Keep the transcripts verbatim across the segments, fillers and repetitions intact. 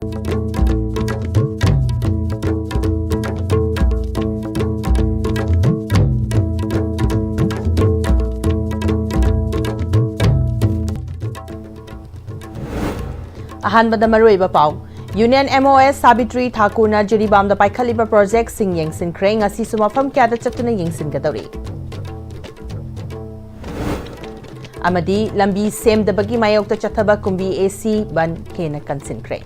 ꯑꯍꯥꯟꯕꯗ ꯃꯔꯨꯑꯣꯏꯕ ꯄꯥꯎ꯫ union MoS Savitri ꯊꯥꯀꯨꯔꯅ ꯖꯤꯔꯤꯕꯥꯝꯗ ꯄꯥꯏꯈꯠꯂꯤꯕ ꯄ꯭ꯔꯣꯖꯦꯛꯁꯤꯡ ꯌꯦꯡꯁꯤꯟꯈ꯭ꯔꯦ꯫ ꯉꯁꯤꯁꯨ ꯃꯐꯝ ꯀꯌꯥꯗ ꯆꯠꯇꯨꯅ ꯌꯦꯡꯁꯤꯟꯒꯗꯧꯔꯤ? ꯑꯃꯗꯤ ꯂꯝꯕꯤ ꯁꯦꯝꯗꯕꯒꯤ ꯃꯥꯌꯣꯛꯇ ꯆꯠꯊꯕ ꯀꯨꯝꯕꯤ AC ꯕꯟ ꯍꯦꯟꯅ ꯀꯟꯁꯤꯟꯈ꯭ꯔꯦ꯫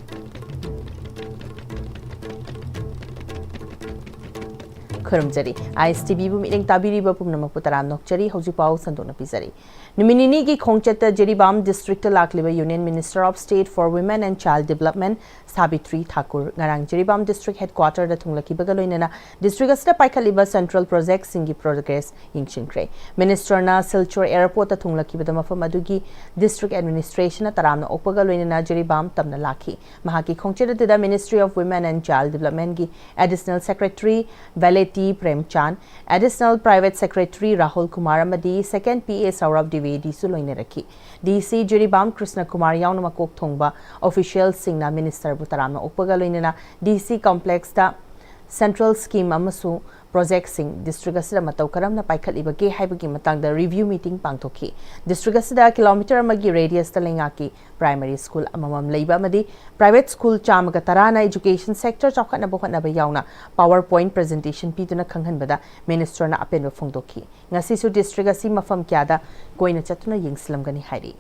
ꯈꯨꯔꯨꯝꯖꯔꯤ꯫ ISTVꯕꯨ ꯃꯤꯠꯌꯦꯡ ꯇꯥꯕꯤꯔꯤꯕ ꯄꯨꯝꯅꯃꯛꯄꯨ ꯇꯔꯥꯝꯅ ꯑꯣꯛꯆꯔꯤ꯫ ꯍꯧꯖꯤꯛ ꯄꯥꯎ ꯁꯟꯗꯣꯛꯅ ꯄꯤꯖꯔꯤ꯫ ꯅꯨꯃꯤꯠ ꯅꯤꯅꯤꯒꯤ ꯈꯣꯡꯆꯠꯇ ꯖꯤꯔꯤꯕꯥꯝ districtꯇ ꯂꯥꯛꯂꯤꯕ Union Minister of State for Women and Child Development Savitri Thakur ꯉꯔꯥꯡ ꯖꯤꯔꯤꯕꯥꯝ district headquarterꯗ ꯊꯨꯡꯂꯈꯤꯕꯒ ꯂꯣꯏꯅꯅ district ꯑꯁꯤꯗ ꯄꯥꯏꯈꯠꯂꯤꯕ central projectꯁꯤꯡꯒꯤ progress ꯌꯦꯡꯁꯤꯟꯈ꯭ꯔꯦ꯫ Ministerꯅ ꯁꯤꯜꯆꯔ airportꯇ ꯊꯨꯡꯂꯈꯤꯕꯗ ꯃꯐꯝ ꯑꯗꯨꯒꯤ district administrationꯅ ꯇꯔꯥꯝꯅ ꯑꯣꯛꯄꯒ ꯂꯣꯏꯅꯅ ꯖꯤꯔꯤꯕꯥꯝ ꯇꯝꯅ ꯂꯥꯛꯈꯤ꯫ ꯃꯍꯥꯛꯀꯤ ꯈꯣꯡꯆꯠ ꯑꯗꯨꯗ Ministry of Women and Child Developmentꯀꯤ Additional Secretary ꯚꯦꯂꯦꯇꯤ ꯄ꯭ꯔꯦꯝꯆꯥꯟ, Additional Private Secretary Rahul Kumar ꯑꯃꯗꯤ second PA ꯁꯧꯔꯚ ꯗ꯭ꯋꯤꯋꯦꯗꯤꯁꯨ ꯂꯣꯏꯅꯔꯛꯈꯤ꯫ DC Jiribam Krishna Kumar ꯌꯥꯎꯅ ꯃꯀꯣꯛ ꯊꯣꯡꯕ officialꯁꯤꯡꯅ ministerꯕꯨ ꯇꯔꯥꯝꯅ ꯑꯣꯛꯄꯒ ꯂꯣꯏꯅꯅ DC complexꯇ central scheme ꯑꯃꯁꯨꯡ projectꯁꯤꯡ district ꯑꯁꯤꯗ ꯃꯇꯧ ꯀꯔꯝꯅ ꯄꯥꯏꯈꯠꯂꯤꯕꯒꯦ ꯍꯥꯏꯕꯒꯤ ꯃꯇꯥꯡꯗ review meeting ꯄꯥꯡꯊꯣꯛꯈꯤ꯫ District ꯑꯁꯤꯗ kilometre ꯑꯃꯒꯤ radiusꯇ ꯂꯩꯉꯥꯛꯀꯤ primary school ꯑꯃꯃꯝ ꯂꯩꯕ ꯑꯃꯗꯤ private school ꯆꯥꯝꯃꯒ ꯇꯔꯥꯅ education sector ꯆꯥꯎꯈꯠꯅꯕ ꯍꯣꯠꯅꯕ ꯌꯥꯎꯅ PowerPoint presentation ꯄꯤꯗꯨꯅ ꯈꯪꯍꯟꯕꯗ ministerꯅ ꯑꯄꯦꯟꯕ ꯐꯣꯡꯗꯣꯛꯈꯤ꯫ ꯉꯁꯤꯁꯨ district ꯑꯁꯤ ꯃꯐꯝ ꯀꯌꯥꯗ ꯀꯣꯏꯅ ꯆꯠꯇꯨꯅ ꯌꯦꯡꯁꯤꯜꯂꯝꯒꯅꯤ ꯍꯥꯏꯔꯤ꯫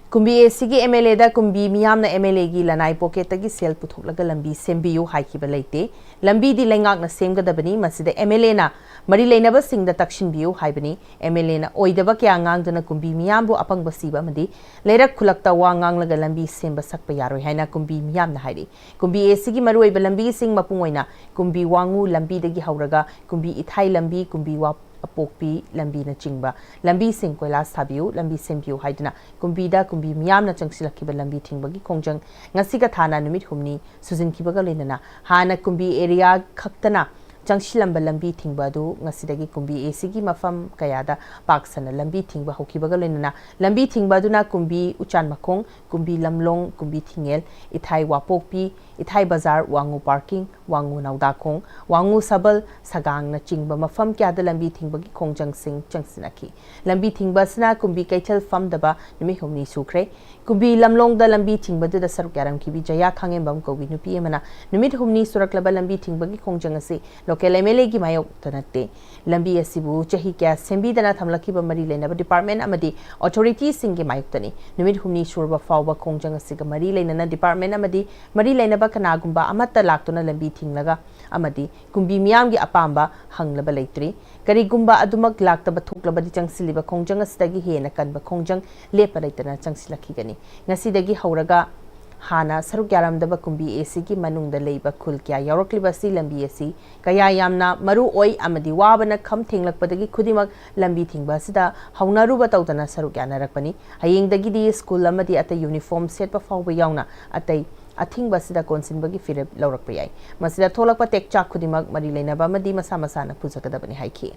ꯀꯨꯝꯕꯤ ACꯒꯤ MLAꯗ ꯀꯨꯝꯕꯤ ꯃꯤꯌꯥꯝꯅ MLAꯒꯤ ꯂꯅꯥꯏ pocketꯇꯒꯤ ꯁꯦꯜ ꯄꯨꯊꯣꯛꯂꯒ ꯂꯝꯕꯤ ꯁꯦꯝꯕꯤꯌꯨ ꯍꯥꯏꯈꯤꯕ ꯂꯩꯇꯦ꯫ ꯂꯝꯕꯤꯗꯤ ꯂꯩꯉꯥꯛꯅ ꯁꯦꯝꯒꯗꯕꯅꯤ, ꯃꯁꯤꯗ MLAꯅ ꯃꯔꯤ ꯂꯩꯅꯕꯁꯤꯡꯗ ꯇꯛꯁꯤꯟꯕꯤꯌꯨ ꯍꯥꯏꯕꯅꯤ꯫ MLAꯅ ꯑꯣꯏꯗꯕ ꯀꯌꯥ ꯉꯥꯡꯗꯨꯅ ꯀꯨꯝꯕꯤ ꯃꯤꯌꯥꯝꯕꯨ ꯑꯄꯪꯕ ꯁꯤꯕ ꯑꯃꯗꯤ ꯂꯩꯔꯛ ꯈꯨꯜꯂꯛꯇ ꯋꯥ ꯉꯥꯡꯂꯒ ꯂꯝꯕꯤ ꯁꯦꯝꯕ ꯁꯛꯄ ꯌꯥꯔꯣꯏ ꯍꯥꯏꯅ ꯀꯨꯝꯕꯤ ꯃꯤꯌꯥꯝꯅ ꯍꯥꯏꯔꯤ꯫ ꯀꯨꯝꯕꯤ ACꯒꯤ ꯃꯔꯨꯑꯣꯏꯕ ꯂꯝꯕꯤꯁꯤꯡ, ꯃꯄꯨꯡ ꯑꯣꯏꯅ ꯀꯨꯝꯕꯤ ꯋꯥꯉꯨ ꯂꯝꯕꯤꯗꯒꯤ ꯍꯧꯔꯒ ꯀꯨꯝꯕꯤ ꯏꯊꯥꯏ ꯂꯝꯕꯤ, ꯀꯨꯝꯕꯤ ꯋꯥ-, ꯑꯄꯣꯛꯄꯤ ꯂꯝꯕꯤꯅꯆꯤꯡꯕ ꯂꯝꯕꯤꯁꯤꯡ ꯀꯣꯏꯂꯥꯁ ꯊꯥꯕꯤꯌꯨ, ꯂꯝꯕꯤ ꯁꯦꯝꯕꯤꯌꯨ ꯍꯥꯏꯗꯨꯅ ꯀꯨꯝꯕꯤꯗ ꯀꯨꯝꯕꯤ ꯃꯤꯌꯥꯝꯅ ꯆꯪꯁꯤꯜꯂꯛꯈꯤꯕ ꯂꯝꯕꯤ ꯊꯤꯡꯕꯒꯤ ꯈꯣꯡꯖꯪ ꯉꯁꯤꯒ ꯊꯥꯅ ꯅꯨꯃꯤꯠ ꯍꯨꯝꯅꯤ ꯁꯨꯖꯤꯟꯈꯤꯕꯒ ꯂꯣꯏꯅꯅ ꯍꯥꯟꯅ ꯀꯨꯝꯕꯤ area ꯈꯛꯇꯅ ꯆꯪꯁꯤꯜꯂꯝꯕ ꯂꯝꯕꯤ ꯊꯤꯡꯕ ꯑꯗꯨ ꯉꯁꯤꯗꯒꯤ ꯀꯨꯝꯕꯤ ꯑꯦ ꯁꯤꯒꯤ ꯃꯐꯝ ꯀꯌꯥꯗ ꯄꯥꯛ ꯁꯟꯅ ꯂꯝꯕꯤ ꯊꯤꯡꯕ ꯍꯧꯈꯤꯕꯒ ꯂꯣꯏꯅꯅ ꯂꯝꯕꯤ ꯊꯤꯡꯕ ꯑꯗꯨꯅ ꯀꯨꯝꯕꯤ ꯎꯆꯥꯟ ꯃꯈꯣꯡ, ꯀꯨꯝꯕꯤ ꯂꯝꯂꯣꯡ, ꯀꯨꯝꯕꯤ ꯊꯤꯡꯉꯦꯜ, ꯏꯊꯥꯏ ꯋꯥꯄꯣꯛꯄꯤ, ꯏꯊꯥꯏ ꯕꯖꯥꯔ, ꯋꯥꯉꯨ ꯄꯥꯔꯀꯤꯡ, ꯋꯥꯉꯨ ꯅꯧꯗꯥꯈꯣꯡ, ꯋꯥꯉꯨ ꯁꯕꯜ, ꯁꯒꯥꯡꯅꯆꯤꯡꯕ ꯃꯐꯝ ꯀꯌꯥꯗ ꯂꯝꯕꯤ ꯊꯤꯡꯕꯒꯤ ꯈꯣꯡꯖꯪꯁꯤꯡ ꯆꯪꯁꯤꯟꯅꯈꯤ꯫ ꯂꯝꯕꯤ ꯊꯤꯡꯕ ꯑꯁꯤꯅ ꯀꯨꯝꯕꯤ ꯀꯩꯊꯦꯜ ꯐꯝꯗꯕ ꯅꯨꯃꯤꯠ ꯍꯨꯝꯅꯤ ꯁꯨꯈ꯭ꯔꯦ꯫ ꯀꯨꯝꯕꯤ ꯂꯝꯂꯣꯡꯗ ꯂꯝꯕꯤ ꯊꯤꯡꯕꯗꯨꯗ ꯁꯔꯨꯛ ꯌꯥꯔꯝꯈꯤꯕꯤ ꯖꯌꯥ ꯈꯥꯉꯦꯝꯕꯝ ꯀꯧꯕꯤ ꯅꯨꯄꯤ ꯑꯃꯅ ꯅꯨꯃꯤꯠ ꯍꯨꯝꯅꯤ ꯁꯨꯔꯛꯂꯕ ꯂꯝꯕꯤ ꯊꯤꯡꯕꯒꯤ ꯈꯣꯡꯖꯪ ꯑꯁꯤ ꯂꯣꯀꯦꯜ ꯑꯦꯝ ꯑꯦꯜ ꯑꯦꯒꯤ ꯃꯥꯌꯣꯛꯇ ꯅꯠꯇꯦ꯫ ꯂꯝꯕꯤ ꯑꯁꯤꯕꯨ ꯆꯍꯤ ꯀꯌꯥ ꯁꯦꯝꯕꯤꯗꯅ ꯊꯝꯂꯛꯈꯤꯕ ꯃꯔꯤ ꯂꯩꯅꯕ ꯗꯤꯄꯥꯔꯠꯃꯦꯟ ꯑꯃꯗꯤ ꯑꯣꯊꯣꯔꯤꯇꯤꯁꯤꯡꯒꯤ ꯃꯥꯌꯣꯛꯇꯅꯤ꯫ ꯅꯨꯃꯤꯠ ꯍꯨꯝꯅꯤ ꯁꯨꯔꯕ ꯐꯥꯎꯕ ꯈꯣꯡꯖꯪ ꯑꯁꯤꯒ ꯃꯔꯤ ꯂꯩꯅꯅ ꯗꯤꯄꯥꯔꯠꯃꯦꯟ ꯑꯃꯗꯤ ꯃꯔꯤ ꯂꯩꯅꯕ ꯀꯅꯥꯒꯨꯝꯕ ꯑꯃꯠꯇ ꯂꯥꯛꯇꯨꯅ ꯂꯝꯕꯤ ꯊꯤꯡꯂꯒ ꯑꯃꯗꯤ ꯀꯨꯝꯕꯤ ꯃꯤꯌꯥꯝꯒꯤ ꯑꯄꯥꯝꯕ ꯍꯪꯂꯕ ꯂꯩꯇ꯭ꯔꯤ꯫ ꯀꯔꯤꯒꯨꯝꯕ ꯑꯗꯨꯃꯛ ꯂꯥꯛꯇꯕ ꯊꯣꯛꯂꯕꯗꯤ ꯆꯪꯁꯤꯜꯂꯤꯕ ꯈꯣꯡꯖꯪ ꯑꯁꯤꯗꯒꯤ ꯍꯦꯟꯅ ꯀꯟꯕ ꯈꯣꯡꯖꯪ ꯂꯦꯞꯄ ꯂꯩꯇꯅ ꯆꯪꯁꯤꯜꯂꯛꯈꯤꯒꯅꯤ꯫ ꯉꯁꯤꯗꯒꯤ ꯍꯧꯔꯒ ꯍꯥꯟꯅ ꯁꯔꯨꯛ ꯌꯥꯔꯝꯗꯕ ꯀꯨꯝꯕꯤ ꯑꯦ ꯁꯤꯒꯤ ꯃꯅꯨꯡꯗ ꯂꯩꯕ ꯈꯨꯜ ꯀꯌꯥ ꯌꯥꯎꯔꯛꯂꯤꯕ ꯑꯁꯤ ꯂꯝꯕꯤ ꯑꯁꯤ ꯀꯌꯥ ꯌꯥꯝꯅ ꯃꯔꯨ ꯑꯣꯏ ꯑꯃꯗꯤ ꯋꯥꯕꯅ ꯈꯝ ꯊꯦꯡꯂꯛꯄꯗꯒꯤ ꯈꯨꯗꯤꯡꯃꯛ ꯂꯝꯕꯤ ꯊꯤꯡꯕ ꯑꯁꯤꯗ ꯍꯧꯅꯔꯨꯕ ꯇꯧꯗꯅ ꯁꯔꯨꯛ ꯌꯥꯅꯔꯛꯄꯅꯤ꯫ ꯍꯌꯦꯡꯗꯒꯤꯗꯤ ꯁ꯭ꯀꯨꯜ ꯑꯃꯗꯤ ꯑꯇꯩ ꯌꯨꯅꯤꯐꯣꯔꯝ ꯁꯦꯠꯄ ꯐꯥꯎꯕ ꯌꯥꯎꯅ ꯑꯇꯩ ꯑꯊꯤꯡꯕ ꯑꯁꯤꯗ ꯀꯣꯟꯁꯤꯟꯕꯒꯤ ꯐꯤꯔꯦꯞ ꯂꯧꯔꯛꯄ ꯌꯥꯏ꯫ ꯃꯁꯤꯗ ꯊꯣꯛꯂꯛꯄ ꯇꯦꯛꯆꯥꯛ ꯈꯨꯗꯤꯡꯃꯛ ꯃꯔꯤ ꯂꯩꯅꯕ ꯑꯃꯗꯤ ꯃꯁꯥ ꯃꯁꯥꯅ ꯄꯨꯖꯒꯗꯕꯅꯤ ꯍꯥꯏꯈꯤ꯫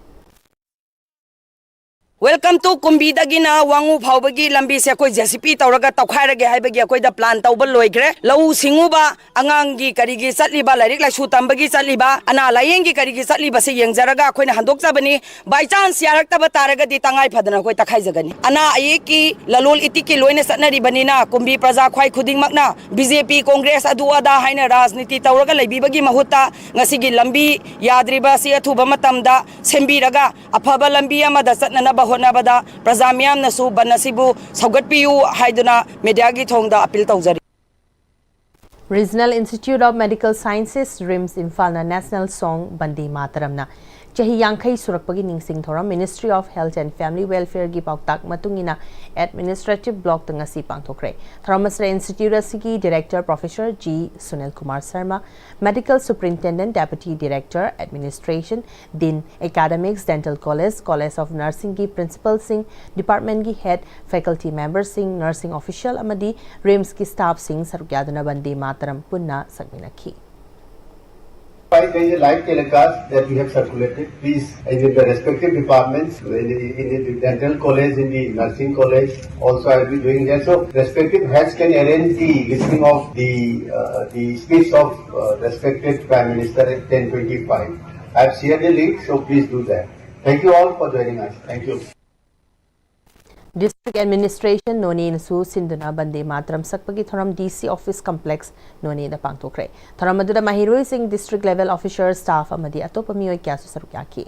Welcome to ꯀꯨꯝꯕꯤꯗꯒꯤꯅ ꯋꯥꯉꯨ ꯐꯥꯎꯕꯒꯤ ꯂꯝꯕꯤꯁꯦ ꯑꯩꯈꯣꯏ ꯖꯦ ꯁꯤ ꯄꯤ ꯇꯧꯔꯒ ꯇꯧꯈꯥꯏꯔꯒꯦ ꯍꯥꯏꯕꯒꯤ ꯑꯩꯈꯣꯏꯗ ꯄ꯭ꯂꯥꯟ ꯇꯧꯕ ꯂꯣꯏꯈ꯭ꯔꯦ꯫ ꯂꯧꯎ ꯁꯤꯡꯎꯕ, ꯑꯉꯥꯡꯒꯤ ꯀꯔꯤꯒꯤ ꯆꯠꯂꯤꯕ, ꯂꯥꯏꯔꯤꯛ ꯂꯥꯏꯁꯨ ꯇꯝꯕꯒꯤ ꯆꯠꯂꯤꯕ, ꯑꯅꯥ ꯂꯥꯌꯦꯡꯒꯤ ꯀꯔꯤꯒꯤ ꯆꯠꯂꯤꯕꯁꯦ ꯌꯦꯡꯖꯔꯒ ꯑꯩꯈꯣꯏꯅ ꯍꯟꯗꯣꯛꯆꯕꯅꯤ꯫ By chance ꯌꯥꯔꯛꯇꯕ ꯇꯥꯔꯒꯗꯤ ꯇꯉꯥꯏ ꯐꯗꯅ ꯑꯩꯈꯣꯏ ꯇꯛꯈꯥꯏꯖꯒꯅꯤ꯫ ꯑꯅꯥ ꯑꯌꯦꯛꯀꯤ ꯂꯂꯣꯜ ꯏꯇꯤꯛꯀꯤ ꯂꯣꯏꯅ ꯆꯠꯅꯔꯤꯕꯅꯤꯅ ꯀꯨꯝꯕꯤ ꯄ꯭ꯔꯖꯥ ꯈ꯭ꯋꯥꯏ ꯈꯨꯗꯤꯡꯃꯛꯅ ꯕꯤ ꯖꯦ ꯄꯤ, ꯀꯣꯡꯒ꯭ꯔꯦꯁ, ꯑꯗꯨ ꯑꯗꯥ ꯍꯥꯏꯅ ꯔꯥꯖꯅꯤꯇꯤ ꯇꯧꯔꯒ ꯂꯩꯕꯤꯕꯒꯤ ꯃꯍꯨꯠꯇ ꯉꯁꯤꯒꯤ ꯂꯝꯕꯤ ꯌꯥꯗ꯭ꯔꯤꯕ ꯑꯁꯤ ꯑꯊꯨꯕ ꯃꯇꯝꯗ ꯁꯦꯝꯕꯤꯔꯒ ꯑꯐꯕ ꯂꯝꯕꯤ ꯑꯃꯗ ꯆꯠꯅꯅꯕ ꯍꯣꯠꯅꯕꯗ ꯄ꯭ꯔꯖꯥ ꯃꯤꯌꯥꯝꯅꯁꯨ ꯕꯟ ꯑꯁꯤꯕꯨ ꯁꯧꯒꯠꯄꯤꯌꯨ ꯍꯥꯏꯗꯨꯅ ꯃꯦꯗꯤꯌꯥꯒꯤ ꯊꯣꯡꯗ ꯑꯄꯤꯜ ꯇꯧꯖꯔꯤ꯫ Regional Institute of Medical Sciences, RIMS ꯏꯝꯐꯥꯜꯅ National Song ꯕꯟꯗꯦ ꯃꯥꯇꯔꯝꯅ ꯆꯍꯤ ꯌꯥꯡꯈꯩ ꯁꯨꯔꯛꯄꯒꯤ ꯅꯤꯡꯁꯤꯡ ꯊꯧꯔꯝ Ministry of Health and Family Welfareꯒꯤ ꯄꯥꯎꯇꯥꯛ ꯃꯇꯨꯡ ꯏꯟꯅ Administrative Blockꯇ ꯉꯁꯤ ꯄꯥꯡꯊꯣꯛꯈ꯭ꯔꯦ꯫ ꯊꯧꯔꯝ ꯑꯁꯤꯗ Institute ꯑꯁꯤꯒꯤ Director Professor G Sunil Kumar Sharma, Medical Superintendent, Deputy Director, Administration, Dean, Academics, Dental College, College of Nursingꯒꯤ Principalꯁꯤꯡ, Departmentꯀꯤ Head, Faculty Memberꯁꯤꯡ, Nursing Official ꯑꯃꯗꯤ ꯔꯤꯝꯁꯀꯤ Staffꯁꯤꯡ ꯁꯔꯨꯛ ꯌꯥꯗꯨꯅ ꯕꯟꯗꯦ ꯃꯥꯇꯔꯝ ꯄꯨꯟꯅ ꯁꯛꯃꯤꯟꯅꯈꯤ꯫ There is a live telecast that we have circulated. Please, in the respective departments, in the, in the dental college, in the nursing college, also I'll be doing that. So respective heads can arrange the listening of the uh, the speech of uh, respected Prime Minister at ten twenty-five. I've shared the link, so please do that. Thank you all for joining us. Thank you. District Administration ꯅꯣꯅꯦꯅꯁꯨ ꯁꯤꯟꯗꯨꯅ ꯕꯟꯗꯦ ꯃꯥꯇꯔꯝ ꯁꯛꯄꯒꯤ ꯊꯧꯔꯝ ꯗꯤ ꯁꯤ office complex ꯅꯣꯅꯦꯗ ꯄꯥꯡꯊꯣꯛꯈ꯭ꯔꯦ꯫ ꯊꯧꯔꯝ ꯑꯗꯨꯗ ꯃꯍꯩꯔꯣꯏꯁꯤꯡ, district level officer, staff ꯑꯃꯗꯤ ꯑꯇꯣꯞꯄ ꯃꯤꯑꯣꯏ ꯀꯌꯥꯁꯨ ꯁꯔꯨꯛ ꯌꯥꯈꯤ꯫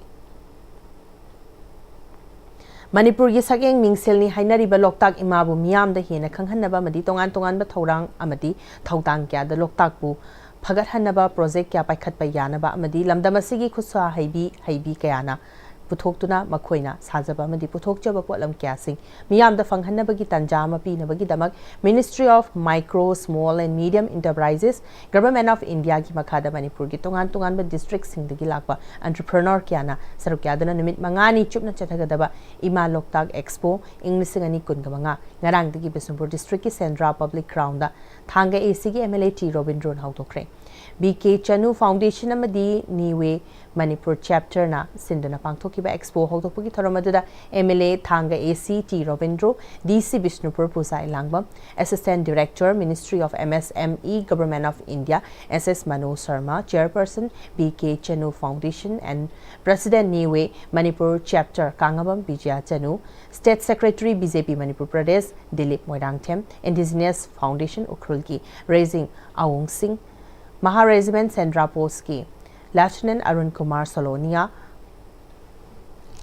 ꯃꯅꯤꯄꯨꯔꯒꯤ ꯁꯛꯌꯦꯡ ꯃꯤꯡꯁꯦꯜꯅꯤ ꯍꯥꯏꯅꯔꯤꯕ ꯂꯣꯛꯇꯥꯛ ꯏꯃꯥꯕꯨ ꯃꯤꯌꯥꯝꯗ ꯍꯦꯟꯅ ꯈꯪꯍꯟꯅꯕ ꯑꯃꯗꯤ ꯇꯣꯉꯥꯟ ꯇꯣꯉꯥꯟꯕ ꯊꯧꯔꯥꯡ ꯑꯃꯗꯤ ꯊꯧꯗꯥꯡ ꯀꯌꯥꯗ ꯂꯣꯛꯇꯥꯛꯄꯨ ꯐꯒꯠꯍꯟꯅꯕ ꯄ꯭ꯔꯣꯖꯦꯛ ꯀꯌꯥ ꯄꯥꯏꯈꯠꯄ ꯌꯥꯅꯕ ꯑꯃꯗꯤ ꯂꯝꯗꯝ ꯑꯁꯤꯒꯤ ꯈꯨꯠꯁꯥ ꯍꯩꯕꯤ ꯍꯩꯕꯤ ꯀꯌꯥꯅ ꯄꯨꯊꯣꯛꯇꯨꯅ ꯃꯈꯣꯏꯅ ꯁꯥꯖꯕ ꯑꯃꯗꯤ ꯄꯨꯊꯣꯛꯆꯕ ꯄꯣꯠꯂꯝ ꯀꯌꯥꯁꯤꯡ ꯃꯤꯌꯥꯝꯗ ꯐꯪꯍꯟꯅꯕꯒꯤ ꯇꯥꯟꯖꯥ ꯑꯃ ꯄꯤꯅꯕꯒꯤꯗꯃꯛ Ministry of Micro, Small and Medium Enterprises, Government of Indiaꯒꯤ ꯃꯈꯥꯗ ꯃꯅꯤꯄꯨꯔꯒꯤ ꯇꯣꯉꯥꯟ ꯇꯣꯉꯥꯟꯕ ꯗꯤꯁꯇ꯭ꯔꯤꯛꯁꯤꯡꯗꯒꯤ ꯂꯥꯛꯄ ꯑꯦꯟꯇꯔꯄ꯭ꯔꯦꯅꯔ ꯀꯌꯥꯅ ꯁꯔꯨꯛ ꯌꯥꯗꯨꯅ ꯅꯨꯃꯤꯠ ꯃꯉꯥꯅꯤ ꯆꯨꯞꯅ ꯆꯠꯊꯒꯗꯕ ꯏꯃꯥ ꯂꯣꯛꯇꯥꯛ ꯑꯦꯛꯁꯄꯣ ꯏꯪ ꯂꯤꯁꯤꯡ ꯑꯅꯤ ꯀꯨꯟꯒ ꯃꯉꯥ ꯉꯔꯥꯡꯗꯒꯤ ꯕꯤꯁꯅꯨꯄꯨꯔ ꯗꯤꯁꯇ꯭ꯔꯤꯛꯀꯤ ꯁꯦꯟꯗ꯭ꯔꯥ ꯄꯕ꯭ꯂꯤꯛ ꯒ꯭ꯔꯥꯎꯟꯗ ꯊꯥꯡꯒ ꯑꯦꯁꯤꯒꯤ ꯑꯦꯝ ꯑꯦꯜ ꯑꯦ ꯇꯤ ꯔꯣꯕꯤꯟꯗ꯭ꯔꯣꯅ ꯍꯧꯗꯣꯛꯈ꯭ꯔꯦ꯫ ꯕꯤ ꯀꯦ ꯆꯅꯨ ꯐꯥꯎꯟꯗꯦꯁꯟ ꯑꯃꯗꯤ ꯅꯤꯋꯦ ꯃꯅꯤꯄꯨꯔ ꯆꯦꯞꯇꯔꯅ ꯁꯤꯟꯗꯨꯅ ꯄꯥꯡꯊꯣꯛꯈꯤꯕ ꯑꯦꯛꯁꯄꯣ ꯍꯧꯗꯣꯛꯄꯒꯤ ꯊꯧꯔꯝ ꯑꯗꯨꯗ ꯑꯦꯝ ꯑꯦꯜ ꯑꯦ ꯊꯥꯡꯒ ꯑꯦ ꯁꯤ ꯇꯤ ꯔꯣꯕꯤꯟꯗ꯭ꯔꯣ, ꯗꯤ ꯁꯤ ꯕꯤꯁꯅꯨꯄꯨꯔ ꯄꯨꯖꯥ ꯏꯂꯥꯡꯕꯝ, Assistant Director, Ministry of M S M E, Government of India, S S Manoj Sharma, Chairperson, B K Chanu Foundation and President, Niue Manipur Chapter, Kangabam Bijay Chanu, State Secretary, B J P Manipur Pradesh, Dilip Moirangthem, Indigenous Foundation ꯎꯈ꯭ꯔꯨꯜꯒꯤ ꯔꯦꯖꯤꯡ ꯑꯋꯣꯡ ꯁꯤꯡ, ꯃꯍꯥ regiment Sendra ꯄꯣꯁꯀꯤ lieutenant Arun Kumar Solonia,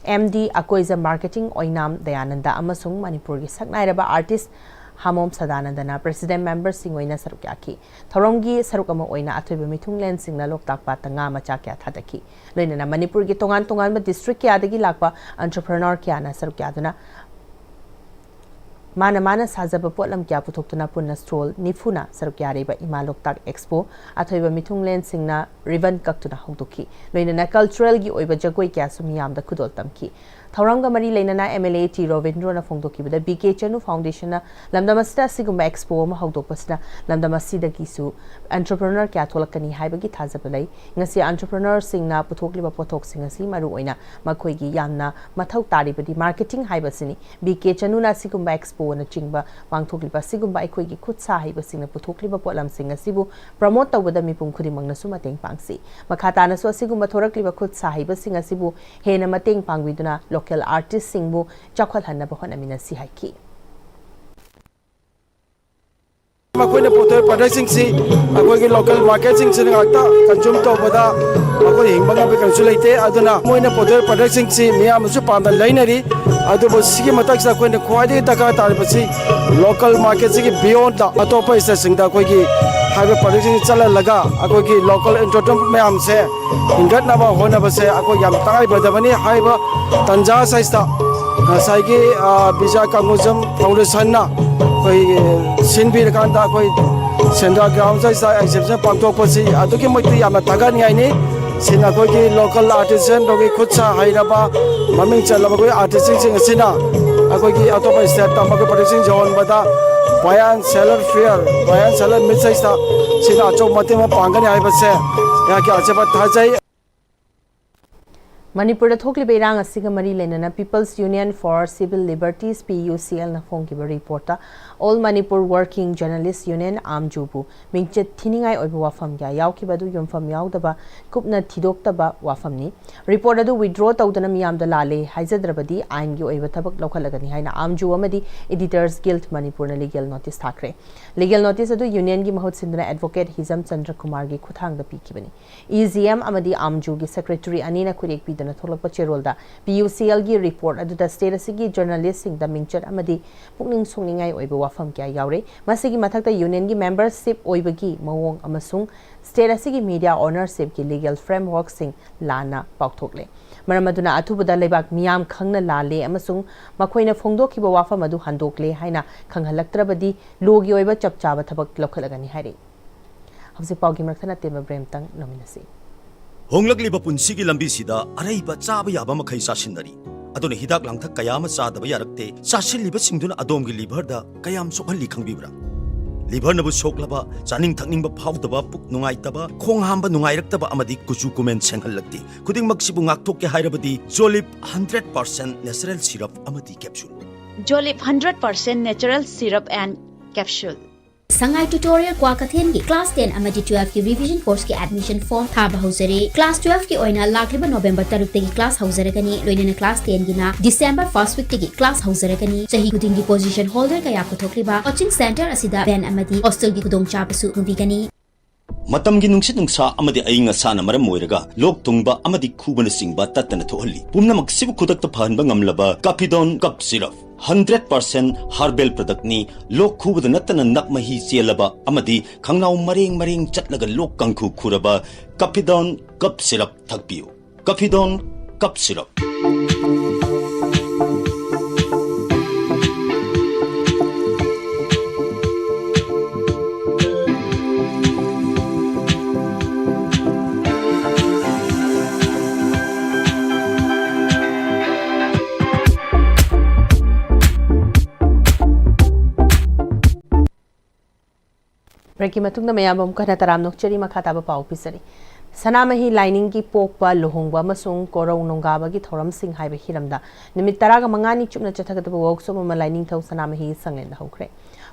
M D Akoijam marketing Oinam Dayanand ꯑꯃꯁꯨꯡ ꯃꯅꯤꯄꯨꯔꯒꯤ ꯁꯛꯅꯥꯏꯔꯕ artist ꯍꯥꯃꯣꯝ ꯁꯗꯥꯅꯟꯗꯅ president ꯃꯦꯝꯕꯔꯁꯤꯡ ꯑꯣꯏꯅ ꯁꯔꯨꯛ ꯌꯥꯈꯤ꯫ ꯊꯧꯔꯝꯒꯤ ꯁꯔꯨꯛ ꯑꯃ ꯑꯣꯏꯅ ꯑꯊꯣꯏꯕ ꯃꯤꯊꯨꯡꯂꯦꯟꯁꯤꯡꯅ ꯂꯣꯛꯇꯥꯛ ꯄꯥꯠꯇ ꯉꯥ ꯃꯆꯥ ꯀꯌꯥ ꯊꯥꯗꯈꯤ꯫ ꯂꯣꯏꯅꯅ ꯃꯅꯤꯄꯨꯔꯒꯤ ꯇꯣꯉꯥꯟ ꯇꯣꯉꯥꯟꯕ ꯗꯤꯁꯇ꯭ꯔꯤꯛ ꯀꯌꯥꯗꯒꯤ ꯂꯥꯛꯄ ꯑꯦꯟꯇꯔꯄ꯭ꯔꯦꯅꯔ ꯀꯌꯥꯅ ꯁꯔꯨꯛ ꯌꯥꯗꯨꯅ ꯃꯥꯅ ꯃꯥꯅ ꯁꯥꯖꯕ ꯄꯣꯠꯂꯝ ꯀꯌꯥ ꯄꯨꯊꯣꯛꯇꯨꯅ ꯄꯨꯟꯅ ꯁ꯭ꯇꯣꯜ ꯅꯤꯐꯨꯅ ꯁꯔꯨꯛ ꯌꯥꯔꯤꯕ ꯏꯃꯥ ꯂꯣꯛꯇꯥꯛ ꯑꯦꯛꯁꯄꯣ ꯑꯊꯣꯏꯕ ꯃꯤꯊꯨꯡꯂꯦꯟꯁꯤꯡꯅ ꯔꯤꯕꯟ ꯀꯛꯇꯨꯅ ꯍꯧꯗꯣꯛꯈꯤ꯫ ꯂꯣꯏꯅꯅ ꯀꯜꯆꯔꯦꯜꯒꯤ ꯑꯣꯏꯕ ꯖꯒꯣꯏ ꯀꯌꯥꯁꯨ ꯃꯤꯌꯥꯝꯗ ꯈꯨꯗꯣꯜ ꯇꯝꯈꯤ꯫ ꯊꯧꯔꯝꯒ ꯃꯔꯤ ꯂꯩꯅꯅ MLA ꯇꯤ ꯔꯣꯕꯤꯟꯗ꯭ꯔꯣꯅ ꯐꯣꯡꯗꯣꯛꯈꯤꯕꯗ, BK Chanu Foundation ꯅ ꯂꯝꯗꯝ ꯑꯁꯤꯗ ꯑꯁꯤꯒꯨꯝꯕ expo ꯑꯃ ꯍꯧꯗꯣꯛꯄꯁꯤꯅ ꯂꯝꯗꯝ ꯑꯁꯤꯗꯒꯤꯁꯨ entrepreneur ꯀꯌꯥ ꯊꯣꯛꯂꯛꯀꯅꯤ ꯍꯥꯏꯕꯒꯤ ꯊꯥꯖꯕ ꯂꯩ꯫ ꯉꯁꯤ entrepreneur ꯁꯤꯡꯅ ꯄꯨꯊꯣꯛꯂꯤꯕ ꯄꯣꯠꯊꯣꯛꯁꯤꯡ ꯑꯁꯤ ꯃꯔꯨꯑꯣꯏꯅ ꯃꯈꯣꯏꯒꯤ ꯌꯥꯝꯅ ꯃꯊꯧ ꯇꯥꯔꯤꯕꯗꯤ marketing ꯍꯥꯏꯕꯁꯤꯅꯤ꯫ BK Chanu ꯅ ꯑꯁꯤꯒꯨꯝꯕ expo ꯅꯆꯤꯡꯕ ꯄꯥꯡꯊꯣꯛꯂꯤꯕ ꯑꯁꯤꯒꯨꯝꯕ ꯑꯩꯈꯣꯏꯒꯤ ꯈꯨꯠ ꯁꯥ ꯍꯩꯕꯁꯤꯡꯅ ꯄꯨꯊꯣꯛꯂꯤꯕ ꯄꯣꯠꯂꯝꯁꯤꯡ ꯑꯁꯤꯕꯨ promote ꯇꯧꯕꯗ ꯃꯤꯄꯨꯝ ꯈꯨꯗꯤꯡꯃꯛꯅꯁꯨ ꯃꯇꯦꯡ ꯄꯥꯡꯁꯤ꯫ ꯃꯈꯥ ꯇꯥꯅꯁꯨ ꯑꯁꯤꯒꯨꯝꯕ ꯊꯣꯔꯛꯂꯤꯕ ꯈꯨꯠ ꯁꯥ ꯍꯩꯕꯁꯤꯡ ꯑꯁꯤꯕꯨ ꯍꯦꯟꯅ ꯃꯇꯦꯡ ꯄꯥꯡꯕꯤꯗꯨꯅ local artist ꯁꯤꯡꯕꯨ ꯆꯥꯎꯈꯠꯍꯟꯅꯕ ꯍꯣꯠꯅꯃꯤꯟꯅꯁꯤ ꯍꯥꯏꯈꯤ꯫ ꯃꯈꯣꯏꯅ ꯄꯨꯊꯣꯛꯄ product ꯁꯤꯡꯁꯤ ꯑꯩꯈꯣꯏꯒꯤ local market ꯁꯤꯡꯁꯤꯅ ꯉꯥꯛꯇ consume ꯇꯧꯕꯗ ꯃꯈꯣꯏ ꯍꯤꯡꯕ ꯉꯝꯕ ꯀꯔꯤꯁꯨ ꯂꯩꯇꯦ꯫ ꯑꯗꯨꯅ ꯃꯣꯏꯅ ꯄꯨꯊꯣꯛꯄ product ꯁꯤꯡꯁꯤ ꯃꯤꯌꯥꯝꯅꯁꯨ ꯄꯥꯝꯅ ꯂꯩꯅꯔꯤ꯫ ꯑꯗꯨꯕꯨ ꯁꯤꯒꯤ ꯃꯊꯛꯁꯤꯗ ꯑꯩꯈꯣꯏꯅ ꯈ꯭ꯋꯥꯏꯗꯒꯤ ꯗꯔꯀꯥꯔ ꯇꯥꯔꯤꯕꯁꯤ local market ꯁꯤꯒꯤ beyond ꯗ ꯑꯇꯣꯞꯄ state ꯁꯤꯡꯗ ꯑꯩꯈꯣꯏꯒꯤ ꯍꯥꯏꯔꯤꯕ product ꯁꯤꯡꯁꯤ ꯆꯠꯍꯜꯂꯒ ꯑꯩꯈꯣꯏꯒꯤ local entrepreneur ꯃꯌꯥꯝꯁꯦ ꯍꯤꯡꯒꯠꯅꯕ ꯍꯣꯠꯅꯕꯁꯦ ꯑꯩꯈꯣꯏ ꯌꯥꯝ ꯇꯉꯥꯏ ꯐꯗꯕꯅꯤ꯫ ꯍꯥꯏꯔꯤꯕ ꯇꯟꯖꯥ ꯑꯁꯤꯗ ꯉꯁꯥꯏꯒꯤ ꯕꯤꯖꯥ ꯀꯪꯒꯨꯖꯝ ꯐꯥꯎꯟꯗꯦꯁꯟꯅ ꯑꯩꯈꯣꯏ ꯁꯤꯟꯕꯤꯔꯀꯥꯟꯗ ꯑꯩꯈꯣꯏ ꯁꯦꯟꯗ꯭ꯔꯥ ꯒ꯭ꯔꯥꯎꯟ ꯑꯁꯤꯗ exhibition ꯄꯥꯡꯊꯣꯛꯄꯁꯤ ꯑꯗꯨꯛꯀꯤ ꯃꯇꯤꯛ ꯌꯥꯝꯅ ꯊꯥꯒꯠꯅꯤꯡꯉꯥꯏꯅꯤ꯫ ꯁꯤꯅ ꯑꯩꯈꯣꯏꯒꯤ local artisan, ꯑꯩꯈꯣꯏꯒꯤ ꯈꯨꯠ ꯁꯥ ꯍꯩꯔꯕ ꯃꯃꯤꯡ ꯆꯜꯂꯕ ꯑꯩꯈꯣꯏ artist ꯁꯤꯡ ꯑꯁꯤꯅ ꯑꯩꯈꯣꯏꯒꯤ ꯑꯇꯣꯞꯄ state ꯇ ꯃꯈꯣꯏ product ꯁꯤꯡ ꯌꯧꯍꯟꯕꯗ buy and seller fair, buy and seller meet ꯁꯤꯗ ꯁꯤꯅ ꯑꯆꯧꯕ ꯃꯇꯦꯡ ꯑꯃ ꯄꯥꯡꯒꯅꯤ ꯍꯥꯏꯕꯁꯦ ꯑꯩꯍꯥꯛꯀꯤ ꯑꯆꯦꯠꯄ ꯊꯥꯖꯩ꯫ ꯃꯅꯤꯄꯨꯔꯗ ꯊꯣꯛꯂꯤꯕ ꯏꯔꯥꯡ ꯑꯁꯤꯒ ꯃꯔꯤ ꯂꯩꯅꯅ People's Union for Civil Liberties, PUCL ꯅ ꯐꯣꯡꯈꯤꯕ report ꯇ All Manipur Working Journalist Union, ꯑꯥꯝꯖꯨꯕꯨ ꯃꯤꯡꯆꯠ ꯊꯤꯅꯤꯡꯉꯥꯏ ꯑꯣꯏꯕ ꯋꯥꯐꯝ ꯀꯌꯥ ꯌꯥꯎꯈꯤꯕ ꯑꯗꯨ ꯌꯨꯝꯐꯝ ꯌꯥꯎꯗꯕ, ꯀꯨꯞꯅ ꯊꯤꯗꯣꯛꯇꯕ ꯋꯥꯐꯝꯅꯤ꯫ Report ꯑꯗꯨ withdraw ꯇꯧꯗꯅ ꯃꯤꯌꯥꯝꯗ ꯂꯥꯜꯂꯦ ꯍꯥꯏꯖꯗ꯭ꯔꯕꯗꯤ ꯑꯥꯏꯟꯒꯤ ꯑꯣꯏꯕ ꯊꯕꯛ ꯂꯧꯈꯠꯂꯒꯅꯤ ꯍꯥꯏꯅ ꯑꯥꯝꯖꯨ ꯑꯃꯗꯤ Editors Guild ꯃꯅꯤꯄꯨꯔꯅ legal notice ꯊꯥꯈ꯭ꯔꯦ꯫ Legal notice ꯑꯗꯨ Union ꯒꯤ ꯃꯍꯨꯠ ꯁꯤꯟꯗꯨꯅ Advocate ꯍꯤꯖꯝ ꯆꯟꯗ꯭ꯔ ꯀꯨꯃꯥꯔꯒꯤ ꯈꯨꯠꯊꯥꯡꯗ ꯄꯤꯈꯤꯕꯅꯤ꯫ E G M ꯑꯃꯗꯤ ꯑꯥꯝꯖꯨꯒꯤ secretary ꯑꯅꯤꯅ ꯈꯨꯠꯌꯦꯛ ꯄꯤꯗꯨꯅ ꯊꯣꯛꯂꯛꯄ ꯆꯦꯔꯣꯜꯗ PUCL ꯒꯤ report ꯑꯗꯨꯗ state ꯑꯁꯤꯒꯤ journalist ꯁꯤꯡꯗ ꯃꯤꯡꯆꯠ ꯑꯃꯗꯤ ꯄꯨꯛꯅꯤꯡ ꯁꯣꯛꯅꯤꯡꯉꯥꯏ ꯑꯣꯏꯕ ꯋꯥꯐꯝ ꯀꯌꯥ ꯌꯥꯎꯔꯦ꯫ ꯃꯁꯤꯒꯤ ꯃꯊꯛꯇ Union ꯒꯤ membership ꯑꯣꯏꯕꯒꯤ ꯃꯑꯣꯡ ꯑꯃꯁꯨꯡ state ꯑꯁꯤꯒꯤ media ownership ꯀꯤ legal framework ꯁꯤꯡ ꯂꯥꯟꯅ ꯄꯥꯎꯊꯣꯛꯂꯦ꯫ ꯃꯔꯝ ꯑꯗꯨꯅ ꯑꯊꯨꯕꯗ ꯂꯩꯕꯥꯛ ꯃꯤꯌꯥꯝ ꯈꯪꯅ ꯂꯥꯜꯂꯦ ꯑꯃꯁꯨꯡ ꯃꯈꯣꯏꯅ ꯐꯣꯡꯗꯣꯛꯈꯤꯕ ꯋꯥꯐꯝ ꯑꯗꯨ ꯍꯟꯗꯣꯛꯂꯦ ꯍꯥꯏꯅ ꯈꯪꯍꯜꯂꯛꯇ꯭ꯔꯕꯗꯤ law ꯒꯤ ꯑꯣꯏꯕ ꯆꯞ ꯆꯥꯕ ꯊꯕꯛ ꯂꯧꯈꯠꯂꯒꯅꯤ ꯍꯥꯏꯔꯤ꯫ ꯍꯧꯖꯤꯛ ꯄꯥꯎꯒꯤ ꯃꯔꯛꯇ ꯑꯇꯦꯟꯕ break ꯑꯃꯇꯪ ꯂꯧꯃꯤꯟꯅꯁꯤ꯫ ꯍꯣꯡꯂꯛꯂꯤꯕ ꯄꯨꯟꯁꯤꯒꯤ ꯂꯝꯕꯤꯁꯤꯗ ꯑꯔꯩꯕ ꯆꯥꯕ ꯌꯥꯕ ꯃꯈꯩ ꯆꯥꯁꯤꯟꯅꯔꯤ꯫ ꯑꯗꯨꯅ ꯍꯤꯗꯥꯛ ꯂꯥꯡꯊꯛ ꯀꯌꯥ ꯑꯃ ꯆꯥꯗꯕ ꯌꯥꯔꯛꯇꯦ꯫ ꯆꯥꯁꯤꯜꯂꯤꯕꯁꯤꯡꯗꯨꯅ ꯑꯗꯣꯝꯒꯤ ꯂꯤꯚꯔꯗ ꯀꯌꯥꯝ ꯁꯣꯛꯍꯜꯂꯤ ꯈꯪꯕꯤꯕ꯭ꯔꯥ? ꯂꯤꯚꯔꯅꯕꯨ ꯁꯣꯛꯂꯕ, ꯆꯥꯅꯤꯡ ꯊꯛꯅꯤꯡꯕ ꯐꯥꯎꯗꯕ, ꯄꯨꯛ ꯅꯨꯡꯉꯥꯏꯇꯕ, ꯈꯣꯡ ꯍꯥꯝꯕ ꯅꯨꯡꯉꯥꯏꯔꯛꯇꯕ ꯑꯃꯗꯤ ꯀꯨꯆꯨ ꯀꯨꯃꯦꯟ ꯁꯦꯡꯍꯜꯂꯛꯇꯦ꯫ ꯈꯨꯗꯤꯡꯃꯛꯁꯤꯕꯨ ꯉꯥꯛꯊꯣꯛꯀꯦ ꯍꯥꯏꯔꯕꯗꯤ Jolip hundred percent natural syrup ꯑꯃꯗꯤ capsule꯫ Jolip hundred percent natural syrup and capsule꯫ Sangai Tutorial ꯀ꯭ꯋꯥꯀꯩꯊꯦꯜꯒꯤ class ten ꯑꯃꯗꯤ twelve ꯀꯤ revision course ꯀꯤ admission form ꯊꯥꯕ ꯍꯧꯖꯔꯦ꯫ Class twelve ꯀꯤ ꯑꯣꯏꯅ ꯂꯥꯛꯂꯤꯕ November ꯇꯔꯨꯛꯇꯒꯤ class ꯍꯧꯖꯔꯒꯅꯤ꯫ ꯂꯣꯏꯅꯅ class ten ꯒꯤꯅ December first week ꯇꯒꯤ class ꯍꯧꯖꯔꯒꯅꯤ꯫ ꯆꯍꯤ ꯈꯨꯗꯤꯡꯒꯤ position holder ꯀꯌꯥ ꯄꯨꯊꯣꯛꯂꯤꯕ coaching center ꯑꯁꯤꯗ van ꯑꯃꯗꯤ hostel ꯒꯤ ꯈꯨꯗꯣꯡꯆꯥꯕꯁꯨ ꯐꯪꯕꯤꯒꯅꯤ꯫ ꯃꯇꯝꯒꯤ ꯅꯨꯡꯁꯤꯠ ꯅꯨꯡꯁꯥ ꯑꯃꯗꯤ ꯑꯏꯪ ꯑꯁꯥꯅ ꯃꯔꯝ ꯑꯣꯏꯔꯒ ꯂꯣꯛ ꯊꯨꯡꯕ ꯑꯃꯗꯤ ꯈꯨꯕꯅꯆꯤꯡꯕ ꯇꯠꯇꯅ ꯊꯣꯛꯍꯜꯂꯤ꯫ ꯄꯨꯝꯅꯃꯛꯁꯤꯕꯨ ꯈꯨꯗꯛꯇ ꯐꯍꯟꯕ ꯉꯝꯂꯕ Capidon Cough Syrup, hundred percent herbal product ꯅꯤ꯫ ꯂꯣꯛ ꯈꯨꯕꯗ ꯅꯠꯇꯅ ꯅꯞ ꯃꯍꯤ ꯆꯦꯜꯂꯕ ꯑꯃꯗꯤ ꯈꯪꯅꯥꯎ ꯃꯔꯦꯡ ꯃꯔꯦꯡ ꯆꯠꯂꯒ ꯂꯣꯛ ꯀꯥꯡꯈꯨ ꯈꯨꯔꯕ Capidon Cough Syrup ꯊꯛꯄꯤꯌꯨ꯫ Capidon Cough Syrup꯫ Break ꯀꯤ ꯃꯇꯨꯡꯗ ꯃꯌꯥꯝ ꯑꯃꯨꯛ ꯍꯟꯅ ꯇꯔꯥꯝꯅ ꯑꯣꯛꯆꯔꯤ꯫ ꯃꯈꯥ ꯇꯥꯕ ꯄꯥꯎ ꯄꯤꯖꯔꯤ꯫ ꯁꯅꯥꯃꯍꯤ ꯂꯥꯏꯅꯤꯡꯒꯤ ꯄꯣꯛꯄ, ꯂꯨꯍꯣꯡꯕ ꯑꯃꯁꯨꯡ ꯀꯣꯔꯧ ꯅꯣꯡꯒꯥꯕꯒꯤ ꯊꯧꯔꯝꯁꯤꯡ ꯍꯥꯏꯕ ꯍꯤꯔꯝꯗ ꯅꯨꯃꯤꯠ ꯇꯔꯥꯒ ꯃꯉꯥꯅꯤ ꯆꯨꯞꯅ ꯆꯠꯊꯒꯗꯕ workshop ꯑꯃ ꯂꯥꯏꯅꯤꯡꯊꯧ ꯁꯅꯥꯃꯍꯤ ꯁꯪꯂꯦꯟꯗ ꯍꯧꯈ꯭ꯔꯦ꯫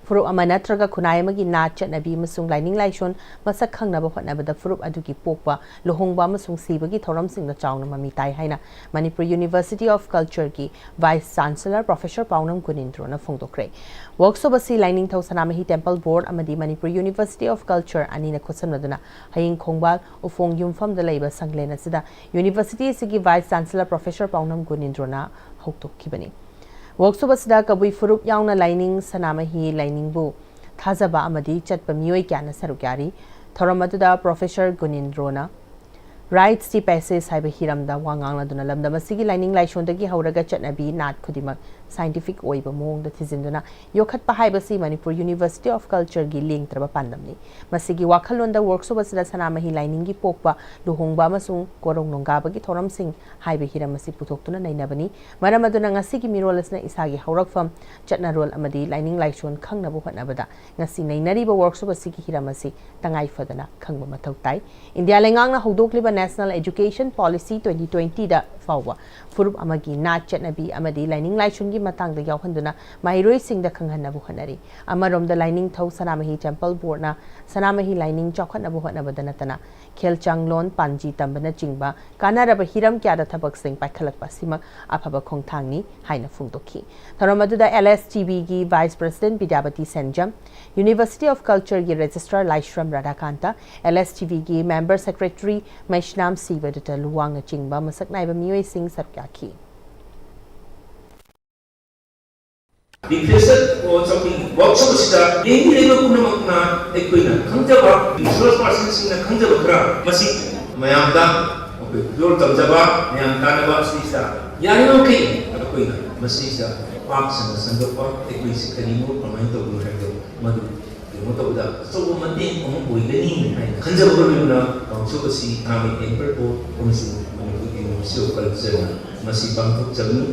ꯐꯨꯔꯨꯞ ꯑꯃ ꯅꯠꯇ꯭ꯔꯒ ꯈꯨꯟꯅꯥꯏ ꯑꯃꯒꯤ ꯅꯥꯠ, ꯆꯠꯅꯕꯤ ꯑꯃꯁꯨꯡ ꯂꯥꯏꯅꯤꯡ ꯂꯥꯏꯁꯣꯟ ꯃꯁꯛ ꯈꯪꯅꯕ ꯍꯣꯠꯅꯕꯗ ꯐꯨꯔꯨꯞ ꯑꯗꯨꯒꯤ ꯄꯣꯛꯄ, ꯂꯨꯍꯣꯡꯕ ꯑꯃꯁꯨꯡ ꯁꯤꯕꯒꯤ ꯊꯧꯔꯝꯁꯤꯡꯗ ꯆꯥꯎꯅ ꯃꯃꯤ ꯇꯥꯏ ꯍꯥꯏꯅ ꯃꯅꯤꯄꯨꯔ University of Culture ꯒꯤ Vice Chancellor Professor ꯄꯥꯎꯅꯝ ꯒꯨꯅꯤꯟꯗ꯭ꯔꯣꯅ ꯐꯣꯡꯗꯣꯛꯈ꯭ꯔꯦ꯫ Workshop ꯑꯁꯤ ꯂꯥꯏꯅꯤꯡꯊꯧ ꯁꯅꯥꯃꯍꯤ Temple Board ꯑꯃꯗꯤ ꯃꯅꯤꯄꯨꯔ University of Culture ꯑꯅꯤꯅ ꯈꯨꯠꯁꯝꯅꯗꯨꯅ ꯍꯌꯤꯡ ꯈꯣꯡꯕꯥꯜ ꯎꯐꯣꯡ ꯌꯨꯝꯐꯝꯗ ꯂꯩꯕ ꯁꯪꯂꯦꯟ ꯑꯁꯤꯗ University ꯑꯁꯤꯒꯤ Vice Chancellor Professor ꯄꯥꯎꯅꯝ ꯒꯨꯅꯤꯟꯗ꯭ꯔꯣꯅ ꯍꯧꯗꯣꯛꯈꯤꯕꯅꯤ꯫ Workshop ꯑꯁꯤꯗ ꯀꯕꯨꯏ ꯐꯨꯔꯨꯞ ꯌꯥꯎꯅ ꯂꯥꯏꯅꯤꯡ ꯁꯅꯥꯃꯍꯤ ꯂꯥꯏꯅꯤꯡꯕꯨ ꯊꯥꯖꯕ ꯑꯃꯗꯤ ꯆꯠꯄ ꯃꯤꯑꯣꯏ ꯀꯌꯥꯅ ꯁꯔꯨꯛ ꯌꯥꯔꯤ꯫ ꯊꯧꯔꯝ ꯑꯗꯨꯗ Professor ꯒꯨꯅꯤꯟꯗ꯭ꯔꯣꯅ Rites de Passage ꯍꯥꯏꯕ ꯍꯤꯔꯝꯗ ꯋꯥ ꯉꯥꯡꯂꯗꯨꯅ ꯂꯝꯗꯝ ꯑꯁꯤꯒꯤ ꯂꯥꯏꯅꯤꯡ ꯂꯥꯏꯁꯣꯟꯗꯒꯤ ꯍꯧꯔꯒ ꯆꯠꯅꯕꯤ ꯅꯥꯠ ꯈꯨꯗꯤꯡꯃꯛ ꯁꯥꯏꯟꯇꯤꯐꯤꯛ ꯑꯣꯏꯕ ꯃꯑꯣꯡꯗ ꯊꯤꯖꯤꯟꯗꯨꯅ ꯌꯣꯛꯈꯠꯄ ꯍꯥꯏꯕꯁꯤ ꯃꯅꯤꯄꯨꯔ ꯌꯨꯅꯤꯚꯔꯁꯤꯇꯤ ꯑꯣꯐ ꯀꯜꯆꯔꯒꯤ ꯂꯦꯡꯗ꯭ꯔꯕ ꯄꯥꯟꯗꯝꯅꯤ꯫ ꯃꯁꯤꯒꯤ ꯋꯥꯈꯜꯂꯣꯟꯗ ꯋꯥꯔꯛꯁꯣꯞ ꯑꯁꯤꯗ ꯁꯅꯥꯃꯍꯤ ꯂꯥꯏꯅꯤꯡꯒꯤ ꯄꯣꯛꯄ, ꯂꯨꯍꯣꯡꯕ ꯑꯃꯁꯨꯡ ꯀꯣꯔꯧ ꯅꯣꯡꯒꯥꯕꯒꯤ ꯊꯧꯔꯝꯁꯤꯡ ꯍꯥꯏꯕ ꯍꯤꯔꯝ ꯑꯁꯤ ꯄꯨꯊꯣꯛꯇꯨꯅ ꯅꯩꯅꯕꯅꯤ꯫ ꯃꯔꯝ ꯑꯗꯨꯅ ꯉꯁꯤꯒꯤ ꯃꯤꯔꯣꯜ ꯑꯁꯤꯅ ꯏꯁꯥꯒꯤ ꯍꯧꯔꯛꯐꯝ, ꯆꯠꯅꯔꯣꯜ ꯑꯃꯗꯤ ꯂꯥꯏꯅꯤꯡ ꯂꯥꯏꯁꯣꯟ ꯈꯪꯅꯕ ꯍꯣꯠꯅꯕꯗ ꯉꯁꯤ ꯅꯩꯅꯔꯤꯕ ꯋꯥꯔꯛꯁꯣꯞ ꯑꯁꯤꯒꯤ ꯍꯤꯔꯝ ꯑꯁꯤ ꯇꯉꯥꯏ ꯐꯗꯅ ꯈꯪꯕ ꯃꯊꯧ ꯇꯥꯏ꯫ ꯏꯟꯗꯤꯌꯥ ꯂꯩꯉꯥꯛꯅ ꯍꯧꯗꯣꯛꯂꯤꯕ National Education Policy twenty twenty ꯗ ꯐꯥꯎꯕ ꯐꯨꯔꯨꯞ ꯑꯃꯒꯤ ꯅꯥꯠ ꯆꯠꯅꯕꯤ ꯑꯃꯗꯤ ꯂꯥꯏꯅꯤꯡ ꯂꯥꯏꯁꯣꯟꯒꯤ ꯃꯇꯥꯡꯗ ꯌꯥꯎꯍꯟꯗꯨꯅ ꯃꯍꯩꯔꯣꯏꯁꯤꯡꯗ ꯈꯪꯍꯟꯅꯕ ꯍꯣꯠꯅꯔꯤ꯫ ꯑꯃꯔꯣꯝꯗ ꯂꯥꯏꯅꯤꯡꯊꯧ ꯁꯅꯥꯃꯍꯤ ꯇꯦꯝꯄꯜ ꯕꯣꯔꯗꯅ ꯁꯅꯥꯃꯍꯤ ꯂꯥꯏꯅꯤꯡ ꯆꯥꯎꯈꯠꯅꯕ ꯍꯣꯠꯅꯕꯗ ꯅꯠꯇꯅ ꯈꯦꯜ ꯆꯥꯡꯂꯣꯟ, ꯄꯥꯟꯖꯤ ꯇꯝꯕꯅꯆꯤꯡꯕ ꯀꯥꯟꯅꯔꯕ ꯍꯤꯔꯝ ꯀꯌꯥꯗ ꯊꯕꯛꯁꯤꯡ ꯄꯥꯏꯈꯠꯂꯛꯄ ꯑꯁꯤꯃꯛ ꯑꯐꯕ ꯈꯣꯡꯊꯥꯡꯅꯤ ꯍꯥꯏꯅ ꯐꯣꯡꯗꯣꯛꯈꯤ꯫ ꯊꯧꯔꯝ ꯑꯗꯨꯗ L S T V ꯒꯤ Vice President Bidyapati Senjam, University of Culture ꯒꯤ Registrar ꯂꯥꯏꯁ꯭ꯔꯝ ꯔꯥꯙꯥꯀꯥꯟꯇ, L S T V ꯒꯤ Member Secretary ꯃꯩꯁꯅꯥꯝ ꯁꯤꯕꯗꯨꯇ ꯂꯨꯋꯥꯡꯅꯆꯤꯡꯕ ꯃꯁꯛ ꯅꯥꯏꯕ ꯃꯤꯑꯣꯏꯁꯤꯡ ꯁꯔꯨꯛ ꯌꯥꯈꯤ꯫ ꯔꯤꯐ꯭ꯔꯦꯁꯔ ꯆꯧꯀꯤ ꯋꯥꯔꯛꯁꯣꯞ ꯑꯁꯤꯗ ꯂꯦꯡꯃꯤ ꯂꯩꯕ ꯄꯨꯝꯅꯃꯛꯅ ꯑꯩꯈꯣꯏꯅ ꯈꯪꯖꯕ ꯔꯤꯁꯣꯔꯁ ꯄꯥꯔꯁꯟꯁꯤꯡꯅ ꯈꯪꯖꯕ ꯈꯔ ꯃꯁꯤ ꯃꯌꯥꯝꯗ ꯑꯩꯈꯣꯏ ꯈꯨꯗꯣꯜ ꯇꯝꯖꯕ, ꯃꯌꯥꯝ ꯀꯥꯟꯅꯕ ꯑꯁꯤꯗ ꯌꯥꯔꯤꯕ ꯃꯈꯩ ꯑꯩꯈꯣꯏꯅ ꯃꯁꯤꯗ ꯄꯥꯛ ꯁꯟꯅ ꯁꯟꯗꯣꯛꯄ, ꯑꯩꯈꯣꯏꯁꯤ ꯀꯔꯤꯅꯣ, ꯀꯃꯥꯏꯅ ꯇꯧꯕꯅꯣ ꯍꯥꯏꯕꯗꯣ ꯃꯗꯨ ꯀꯩꯅꯣ ꯇꯧꯕꯗ ꯑꯆꯧꯕ ꯃꯇꯦꯡ ꯑꯃ ꯑꯣꯏꯒꯅꯤ ꯍꯥꯏꯅ ꯈꯟꯖꯕꯒ ꯂꯣꯏꯅꯅ ꯋꯥꯔꯛꯁꯣꯞ ꯑꯁꯤ ꯅꯍꯥꯟꯒꯤ ꯑꯦꯝꯄꯔ ꯕꯣꯔꯗ ꯑꯃꯁꯨꯡ ꯃꯅꯤꯄꯨꯔ ꯌꯨꯅꯤꯚꯔꯁꯤꯇꯤ ꯑꯣꯐ ꯀꯜꯆꯔꯅ ꯃꯁꯤ ꯄꯥꯡꯊꯣꯛꯆꯕꯅꯤ꯫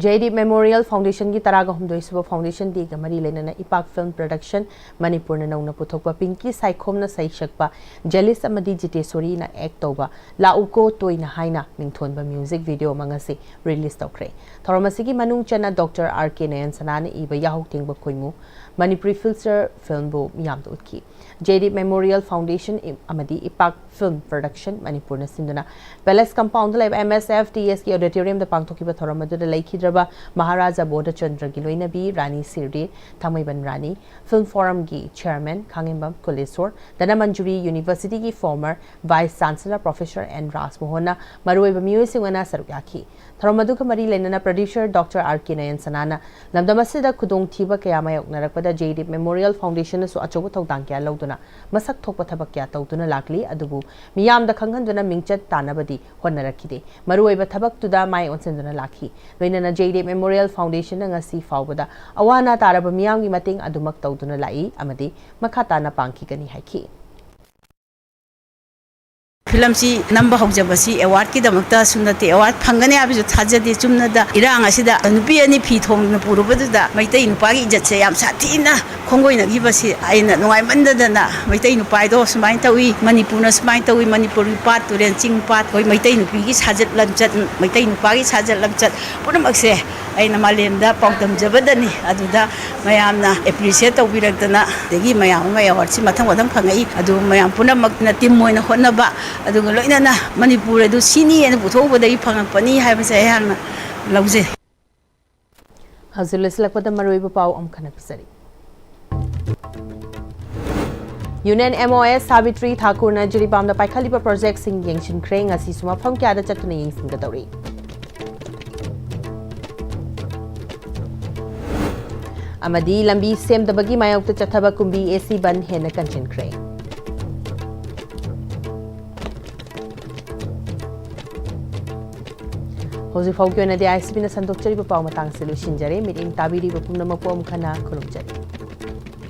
ꯖꯦꯗꯤ ꯃꯦꯃꯣꯔꯤꯌꯦꯜ ꯐꯥꯎꯟꯗꯦꯁꯟꯒꯤ ꯇꯔꯥꯒ ꯍꯨꯝꯗꯣꯏ ꯁꯨꯕ ꯐꯥꯎꯟꯗꯦꯁꯟ ꯗꯦꯒ ꯃꯔꯤ ꯂꯩꯅꯅ ꯏꯄꯥꯛ ꯐꯤꯜꯝ ꯄ꯭ꯔꯗꯛꯁꯟ ꯃꯅꯤꯄꯨꯔꯅ ꯅꯧꯅ ꯄꯨꯊꯣꯛꯄ ꯄꯤꯡꯀꯤ ꯁꯥꯏꯈꯣꯝꯅ ꯁꯩꯁꯛꯄ ꯖꯦꯂꯤꯁ ꯑꯃꯗꯤ ꯖꯤꯇꯦꯁꯣꯔꯤꯅ ꯑꯦꯛ ꯇꯧꯕ ꯂꯥꯛꯎꯀꯣ ꯇꯣꯏꯅ ꯍꯥꯏꯅ ꯃꯤꯡꯊꯣꯟꯕ ꯃ꯭ꯌꯨꯖꯤꯛ ꯚꯤꯗꯤꯑꯣ ꯑꯃ ꯉꯁꯤ ꯔꯤꯂꯤꯁ ꯇꯧꯈ꯭ꯔꯦ꯫ ꯊꯧꯔꯝ ꯑꯁꯤꯒꯤ ꯃꯅꯨꯡ ꯆꯟꯅ ꯗꯣꯛꯇꯔ ꯑꯥꯔ ꯀꯦ ꯅꯌꯟ ꯁꯅꯥꯅ ꯏꯕ ꯌꯥꯍꯧ ꯊꯦꯡꯕ ꯈꯣꯏꯃꯨ, ꯃꯅꯤꯄꯨꯔꯤ ꯐꯤꯜꯆꯔ ꯐꯤꯜꯝꯕꯨ ꯃꯤꯌꯥꯝꯗ ꯎꯠꯈꯤ꯫ ꯖꯦꯗꯤ ꯃꯦꯃꯣꯔꯤꯌꯦꯜ ꯐꯥꯎꯟꯗꯦꯁꯟ ꯏꯝ-, ꯑꯃꯗꯤ ꯏꯄꯥꯛ ꯐꯤꯜꯝ ꯄ꯭ꯔꯗꯛꯁꯟ ꯃꯅꯤꯄꯨꯔꯅ ꯁꯤꯟꯗꯨꯅ ꯄꯦꯂꯦꯁ ꯀꯝꯄꯥꯎꯟꯗ ꯂꯩꯕ ꯑꯦꯝ ꯑꯦꯁ ꯑꯦꯐ ꯇꯤ ꯑꯦꯁꯀꯤ ꯑꯣꯗꯤꯇꯣꯔꯤꯌꯝꯗ ꯄꯥꯡꯊꯣꯛꯈꯤꯕ ꯊꯧꯔꯝ ꯑꯗꯨꯗ ꯂꯩꯈꯤꯗ꯭ꯔꯕ ꯃꯍꯥꯔꯥꯖꯥ ꯕꯣꯙꯆꯟꯗ꯭ꯔꯒꯤ ꯂꯣꯏꯅꯕꯤ ꯔꯥꯅꯤ ꯁꯤꯔꯗꯤ, ꯊꯥꯡꯃꯩꯕꯟ ꯔꯥꯅꯤ, ꯐꯤꯜꯝ ꯐꯣꯔꯝꯒꯤ ꯆꯦꯌꯔꯃꯦꯟ ꯈꯥꯡꯉꯦꯝꯕꯝ ꯀꯨꯂꯦꯁꯣꯔ, ꯙꯅꯃꯟꯖꯨꯔꯤ ꯌꯨꯅꯤꯚꯔꯁꯤꯇꯤꯒꯤ former vice chancellor professor N ꯔꯥꯖꯃꯣꯍꯟꯅ ꯃꯔꯨꯑꯣꯏꯕ ꯃꯤꯑꯣꯏꯁꯤꯡ ꯑꯣꯏꯅ ꯁꯔꯨꯛ ꯌꯥꯈꯤ꯫ ꯊꯧꯔꯝ ꯑꯗꯨꯒ ꯃꯔꯤ ꯂꯩꯅꯅ producer Doctor R K ꯅꯌꯟ ꯁꯅꯥꯅ ꯂꯝꯗꯝ ꯑꯁꯤꯗ ꯈꯨꯗꯣꯡꯊꯤꯕ ꯀꯌꯥ ꯃꯥꯌꯣꯛꯅꯔꯛꯄꯗ Jaydeep Memorial Foundationꯅꯁꯨ ꯑꯆꯧꯕ ꯊꯧꯗꯥꯡ ꯀꯌꯥ ꯂꯧꯗꯨꯅ ꯃꯁꯛ ꯊꯣꯛꯄ ꯊꯕꯛ ꯀꯌꯥ ꯇꯧꯗꯨꯅ ꯂꯥꯛꯂꯤ꯫ ꯑꯗꯨꯕꯨ ꯃꯤꯌꯥꯝꯗ ꯈꯪꯍꯟꯗꯨꯅ ꯃꯤꯡꯆꯠ ꯇꯥꯟꯅꯕꯗꯤ ꯍꯣꯠꯅꯔꯛꯈꯤꯗꯦ꯫ ꯃꯔꯨꯑꯣꯏꯕ ꯊꯕꯛꯇꯨꯗ ꯃꯥꯏ ꯑꯣꯟꯁꯤꯟꯗꯨꯅ ꯂꯥꯛꯈꯤ꯫ ꯂꯣꯏꯅꯅ Jaydeep Memorial Foundationꯅ ꯉꯁꯤ ꯐꯥꯎꯕꯗ ꯑꯋꯥ ꯑꯅꯥ ꯇꯥꯔꯕ ꯃꯤꯌꯥꯝꯒꯤ ꯃꯇꯦꯡ ꯑꯗꯨꯃꯛ ꯇꯧꯗꯨꯅ ꯂꯥꯛꯏ ꯑꯃꯗꯤ ꯃꯈꯥ ꯇꯥꯅ ꯄꯥꯡꯈꯤꯒꯅꯤ ꯍꯥꯏꯈꯤ꯫ ꯐꯤꯂꯝꯁꯤ ꯅꯝꯕ ꯍꯧꯖꯕꯁꯤ ꯑꯦꯋꯥꯔꯗꯀꯤꯗꯃꯛꯇꯁꯨ ꯅꯠꯇꯦ, ꯑꯦꯋꯥꯔꯗ ꯐꯪꯒꯅꯤ ꯍꯥꯏꯕꯁꯨ ꯊꯥꯖꯗꯦ꯫ ꯆꯨꯝꯅꯗ ꯏꯔꯥꯡ ꯑꯁꯤꯗ ꯅꯨꯄꯤ ꯑꯅꯤ ꯐꯤ ꯊꯣꯡꯅ ꯄꯨꯔꯨꯕꯗꯨꯗ ꯃꯩꯇꯩ ꯅꯨꯄꯥꯒꯤ ꯏꯖꯠꯁꯦ ꯌꯥꯝ ꯁꯥꯊꯤꯅ ꯈꯣꯡꯒꯣꯏꯅꯈꯤꯕꯁꯤ ꯑꯩꯅ ꯅꯨꯡꯉꯥꯏꯃꯟꯗꯗꯅ, ꯃꯩꯇꯩ ꯅꯨꯄꯥꯗꯣ ꯁꯨꯃꯥꯏꯅ ꯇꯧꯏ, ꯃꯅꯤꯄꯨꯔꯅ ꯁꯨꯃꯥꯏꯅ ꯇꯧꯏ, ꯃꯅꯤꯄꯨꯔꯒꯤ ꯄꯥꯠ ꯇꯨꯔꯦꯜ ꯆꯤꯡ ꯄꯥꯠ, ꯑꯩꯈꯣꯏ ꯃꯩꯇꯩ ꯅꯨꯄꯤꯒꯤ ꯁꯥꯖꯠ ꯂꯝꯆꯠ, ꯃꯩꯇꯩ ꯅꯨꯄꯥꯒꯤ ꯁꯥꯖꯠ ꯂꯝꯆꯠ ꯄꯨꯝꯅꯃꯛꯁꯦ ꯑꯩꯅ ꯃꯥꯂꯦꯝꯗ ꯄꯥꯎꯗꯝꯖꯕꯗꯅꯤ꯫ ꯑꯗꯨꯗ ꯃꯌꯥꯝꯅ ꯑꯦꯄ꯭ꯔꯤꯁꯤꯌꯦꯠ ꯇꯧꯕꯤꯔꯛꯇꯅ, ꯑꯗꯒꯤ ꯃꯌꯥꯝ ꯑꯃ ꯑꯦꯋꯥꯔꯗꯁꯤ ꯃꯊꯪ ꯃꯊꯪ ꯐꯪꯉꯛꯏ꯫ ꯑꯗꯨ ꯃꯌꯥꯝ ꯄꯨꯝꯅꯃꯛꯅ ꯇꯤꯝ ꯑꯣꯏꯅ ꯍꯣꯠꯅꯕ, ꯑꯗꯨꯒ ꯂꯣꯏꯅꯅ ꯃꯅꯤꯄꯨꯔ ꯑꯗꯨ ꯁꯤꯅꯤ ꯍꯥꯏꯅ ꯄꯨꯊꯣꯛꯎꯕꯗꯒꯤ ꯐꯪꯉꯛꯄꯅꯤ ꯍꯥꯏꯕꯁꯦ ꯑꯩꯍꯥꯛꯅ ꯂꯧꯖꯩ꯫ ꯍꯧꯖꯤꯛ ꯂꯣꯏꯁꯤꯜꯂꯛꯄꯗ ꯃꯔꯨꯑꯣꯏꯕ ꯄꯥꯎ ꯑꯃꯨꯛ ꯍꯟꯅ ꯄꯤꯖꯔꯤ꯫ Union MoS Savitri ꯊꯥꯀꯨꯔꯅ ꯖꯤꯔꯤꯕꯥꯝꯗ ꯄꯥꯏꯈꯠꯂꯤꯕ ꯄ꯭ꯔꯣꯖꯦꯛꯁꯤꯡ ꯌꯦꯡꯁꯤꯟꯈ꯭ꯔꯦ꯫ ꯉꯁꯤꯁꯨ ꯃꯐꯝ ꯀꯌꯥꯗ ꯆꯠꯇꯨꯅ ꯌꯦꯡꯁꯤꯟꯒꯗꯧꯔꯤ꯫ ꯑꯃꯗꯤ ꯂꯝꯕꯤ ꯁꯦꯝꯗꯕꯒꯤ ꯃꯥꯌꯣꯛꯇ ꯆꯠꯊꯕ ꯀꯨꯝꯕꯤ AC ꯕꯟ ꯍꯦꯟꯅ ꯀꯟꯁꯤꯟꯈ꯭ꯔꯦ꯫ ꯍꯧꯖꯤꯛ ꯐꯥꯎꯒꯤ ꯑꯣꯏꯅꯗꯤ ICBꯅ ꯁꯟꯗꯣꯛꯆꯔꯤꯕ ꯄꯥꯎ ꯃꯇꯥꯡꯁꯤ ꯂꯣꯏꯁꯤꯟꯖꯔꯦ꯫ ꯃꯤꯠꯌꯦꯡ ꯇꯥꯕꯤꯔꯤꯕ ꯄꯨꯝꯅꯃꯛꯄꯨ ꯑꯃꯨꯛ ꯍꯟꯅ ꯈꯨꯔꯨꯝꯖꯔꯤ꯫